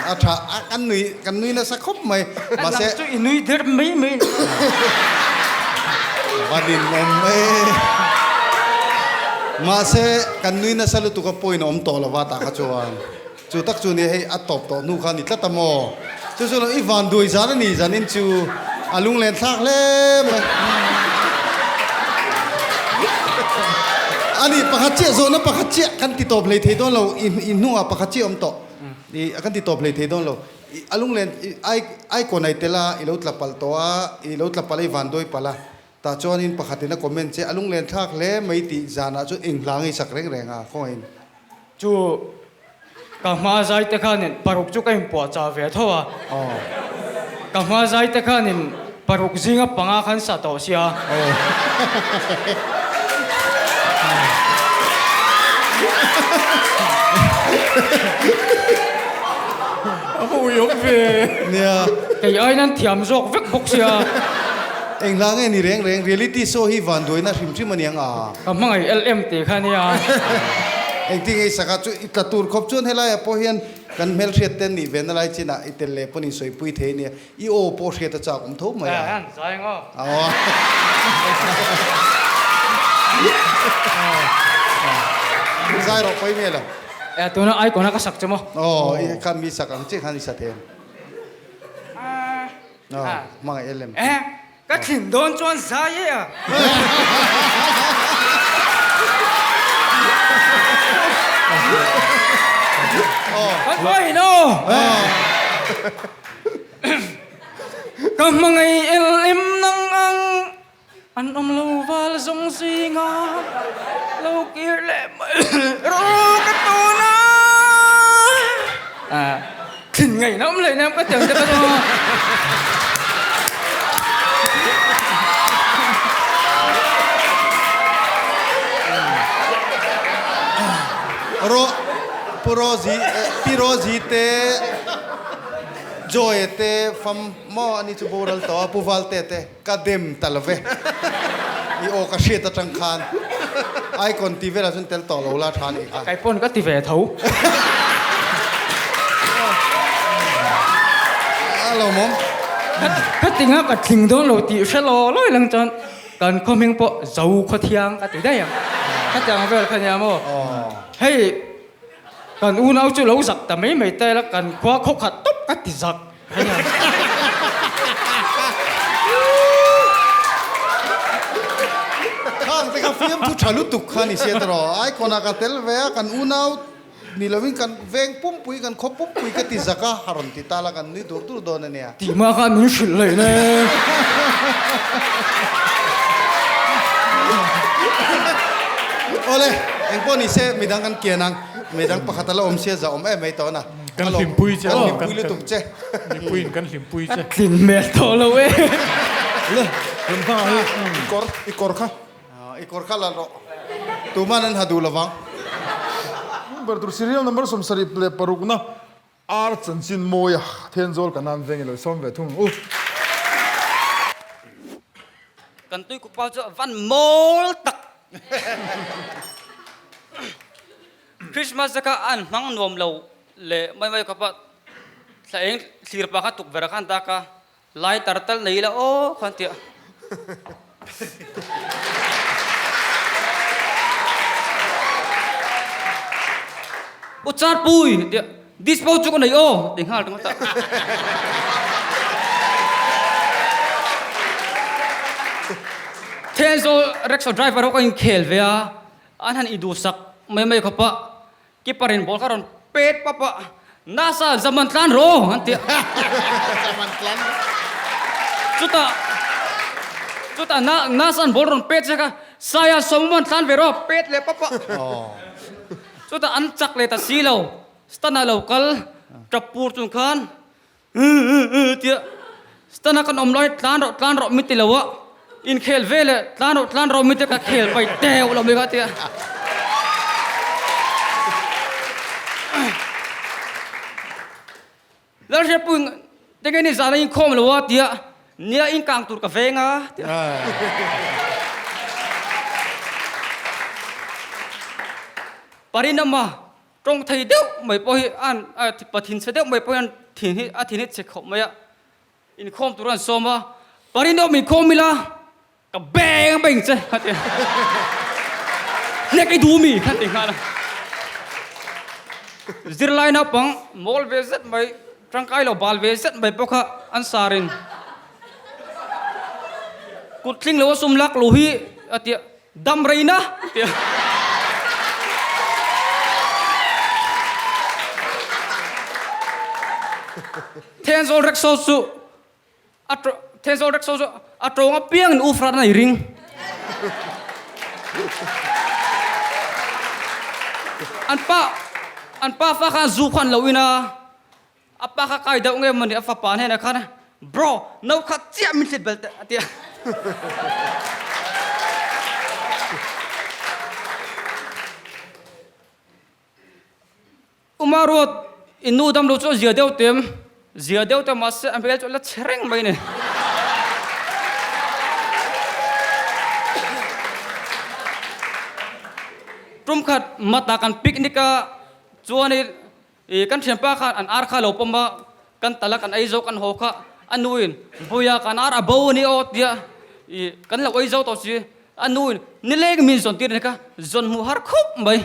A tha a kan nui kan nui nasa khawp mai mahse chu i nui der mai mai va din awm e mahse kan nui nasa lutuk a point a awm tawh lova tah kha chuan Chu tak chu nia hei a tawp tawh hnu kha a ni tlat a maw? Chu chu lo i van duai zan a ni zanin chu a lunglen thlak hle mai. A ni pakhat chiah zawhna pakhat chiah kan ti tawp hlei thei dawn lo i hnungah pakhat chiah a awm tawh i kan ti tawp hlei thei dawn lo. A lunglen i icon a i tel a, i lo tla palh tawh a, i lo tla palh a i vanduai palh a. Tah chuanin pakhatin a comment che, a lunglen thlak hle mai tih zanah chuan eng hla ngei sak reng reng a, khawngaihin. Chu ka hma zai te khanin paruk chu ka inpuah chah ve tho a. Ka hma zai te khanin paruk zinga panga khan sa tawh sia. A va uiawm ve. Nia. Kei aiin an thiam zawk vek bawk sia. Eng hla nge ni reng reng, reality show hi vanduaina hrim hrim a niang a. Ka hmangaih LM tih kha nia. Engtin nge i sak a, chu i tla tur khawp chuan helaiah pawh hian kan hmelhriat te nih ve na lai chinah i tel leh pawn insawi pui thei ania, i aw pawh hriat a chak awm tho mai a. An zai ngaw. Zai rawh pawi mai lo. E tuna icon a ka sak chu maw? Aw i khan mi sak ang chiah khan i sa thei ang. Aw hmangaih LM. Ka thlin dawn chuan zai e a. Kan pahin aw. Ka hmangaih el em nang ang an awm lo val zawng zinga lo kir leh mai rawh ka tun a. Thin ngaihna awm leh nem ka tiang te ka zawng a. Ro Pu Rozi Pi Rozi te Joy te fam maw ani chu boral tawh a Pu Valte te ka dem ta lo ve i aw ka hriat atang khan icon tih velah chuan tel tawh lo la tha nih kha. Kei pawn ka ti ve tho. A lo mawm. Ka ti nga ka tling dawn lo tih hre law lawi lang chuan kan khaw hming pawh zo khaw thiang ka ti daih ang. Khatiang vel kha nia maw. Hei kan unau chu lo zak ta mai mai ta ila kan khua khaw khat tawp ka ti zak. Khang te kha fiamthu tha lutuk kha ni sia tawh icon ah ka tel ve a kan unau ni lovin kan veng pumpui kan khaw pumpui ka ti zak a a rawn ti ta la kan nui dur dur dawn a nia. Tih hma khan min hrilh leh ne. Awle engpawh ni se midang kan kian ang midang pakhat a la awm sia za awm em mai tawh na. Kan hlimpui che Kan hlimpui lutuk che. Mipuiin kan hlimpui che. Ka tlin hmel tawh lo e. Le, kan hma hi. I kawr, i kawr kha. I kawr kha la rawh. Tuman an ha duh lovang. Ber tur serial number 76 na ar chanchin mawi a Thenzawl kan an veng i lo sawm ve thung ang u. Kan tuikuk pau chu a van mawl tak. Christmas te kha an hmang nuam lo leh mai mai khawp a, thla eng thlir pah khan tukverh ah khan dak a, lighter tal nei ila aw khan tia. U Charpui tia dispo chu ka nei aw ti nghal ringawt a. Thenzawl rickshaw driver ho ka inkhel ve a. An han i duhsak mai mai khawp a, keeper in ball kha rawn pet pap a, Nasa zaman tlan rawh an ti a. Chutah chutah Nasa an ball rawn pet zek a, Saia Sawmawm an tlan ve rawh pet leh pap a. Chutah an chak leh ta si lo, Stan ah lo kal tap pur chung khan Tia Stana kan awm lai tlan rawh tlan rawh mi ti lo a, inkhel ve leh tlan rawh tlan rawh mi te ka khel pai teuh lo mai kha tia. Lalhriatpui te nge ni zan a inkhawm lo a tia nia inkang tur ka veng a tia. Parinama Tawng thei deuh mai pawh hi an pathin chhe deuh mai pawh hian thin hi a thin hi chhe khawp mai a, inkhawm tur an sawm a, Parinawm inkhawm ila ka beng beng che a ti a, hnek i duh mi kha ti nghal a, zirlai naupang mawl ve zet mai tangkai lo bal ve zet mai pawh kha an sarin kut tling lo a sum lak lo hi a ti a. Dam reina tia. Thenzawl Rickshaw chu a Thenzawl Rickshaw chu a tawng apiangin U Fran a i ring. An pa an pa fa khan zu khan lo in a A pa kha kai deuh nge mawni a fapa hnenah khan Bro, no kha chiah min thlit bel teh a ti a. Uma ruat i nu dam lo chu a zia deuh tem, zia deuh te mahse a hmel chu a la chhe reng mai a ni. Tum khat mata kan picnic a chuanin I kan thianpa khan an ar kha lo pawm a, kan tal a kan ei zo kan haw kha a nuin Buia kan ar a bo a ni aw tia i kan lo ei zo tawh si, a nuin nileng min zawn tir a ni kha zawn hmuh har khawp mai.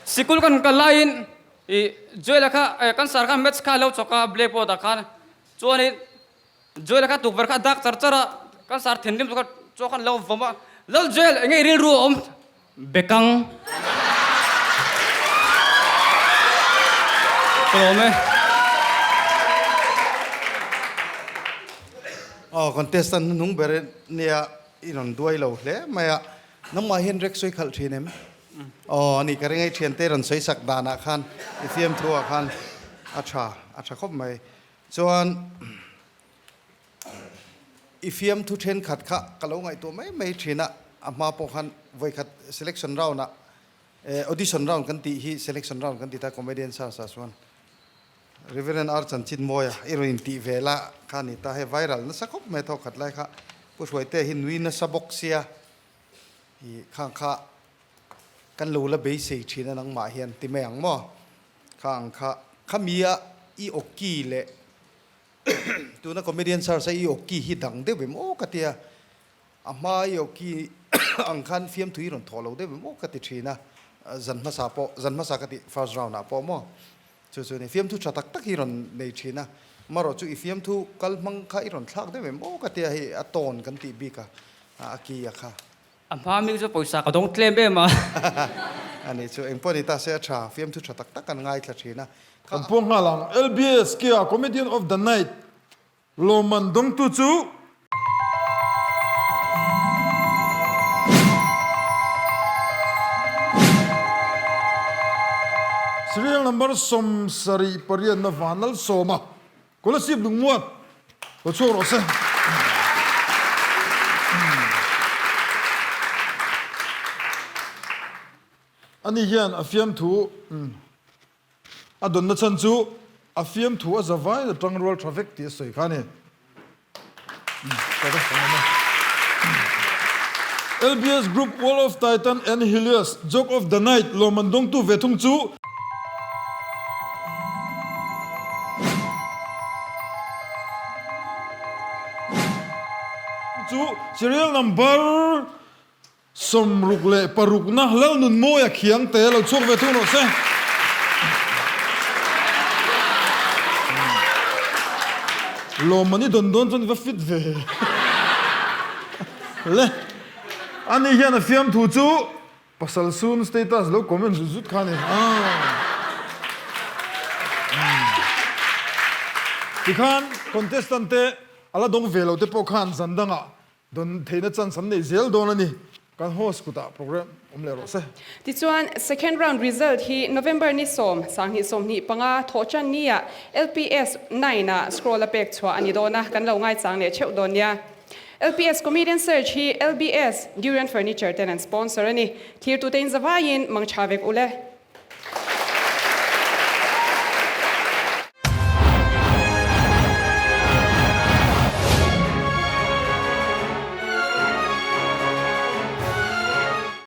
Sikul kan kal laiin i Joel-a kha kan sir khan maths kha a lo chawk a blackboard ah khan chuanin Joel kha tukverh kha a dak char char a, kan sar thinrim chu kha chaw khan lo vawm a, Lal Joel eng nge i rilru a awm? Bekang. Ka lawm e. Aw contestant hnuhnung ber nia i rawn duai lo hle mai a, nangmah hian rek sawi khalh thin em? Aw ani ka ring a i thiante rawn sawi sak danah khan i fiamthu ah khan a tha a tha khawp mai. Chuan i fiamthu thenkhat kha ka lo ngaihtuah mai mai thin a, a hma pawh khan vawikhat selection round ah audition round kan tih hi selection round kan ti ta comedian search ah chuan Reverend R Chanchinmawia i rawn intih ve la kha ni ta hei viral nasa khawp mai thawk khat lai kha Pu Hruaite hi nui nasa bawk sia i khang kha kan lo la beisei thin a nangmah hian ti mai ang maw? Kha ang kha khami a i awki leh tuna comedian search a i awki hi dang deuh em aw ka tia a hma i awki ang khan fiamthu i rawn thawh lo deuh em aw ka ti thin a zan hmasa pawh zan hmasa ka ti first round ah pawh maw chu chu ni fiamthu tha tak tak hi rawn nei thin a marawh chu i fiamthu kal hmang kha i rawn thlak deuh em aw ka tia hei a tone kan tih bik a a ki a kha. A hma mi chu pawisa ka dawng tlem em a. A nih chu, engpawh ni ta se a tha, fiamthu tha tak tak an ngaithla thin a. Kan puang nghal ang, LBS Kia Comedian of the Night lawmman dawngtu chu. Serial number 78 na Vanlalsawma. Kolasib lungmuat lo chhuak rawh se. Ani hian a fiamthu a dawnna chhan chu a fiamthu a zavai a tangrual tha vek tih a sawi kha a ni. LBS Group Wall of Titan and Helios Joke of the Night lawmman dawngtu ve thung chu. Chu serial number 66 na Lalnunmawia Khiangte lo chhuak ve thung rawh se. Lawmman i dawn dawn chuan i va fit ve le. Ani hian a fiamthu chu pasal sun status lo comment zut zut kha a ni. Tikhan contestant te a la dawng ve lo te pawh khan zan dangah Don theihna chance an nei zel dawn a ni. Kan host kutah program awm leh rawh se. Tichuan, second round result hi November ni sawm, 2025 thawhchan nia LPS nine ah scroll a pek chhuah a ni dawn a, kan lo ngaichang leh theuh dawn nia. LPS Comedian Search hi LBS Durian Furniture ten an sponsor a ni. Thirtute in zavaiin mangtha vek ule.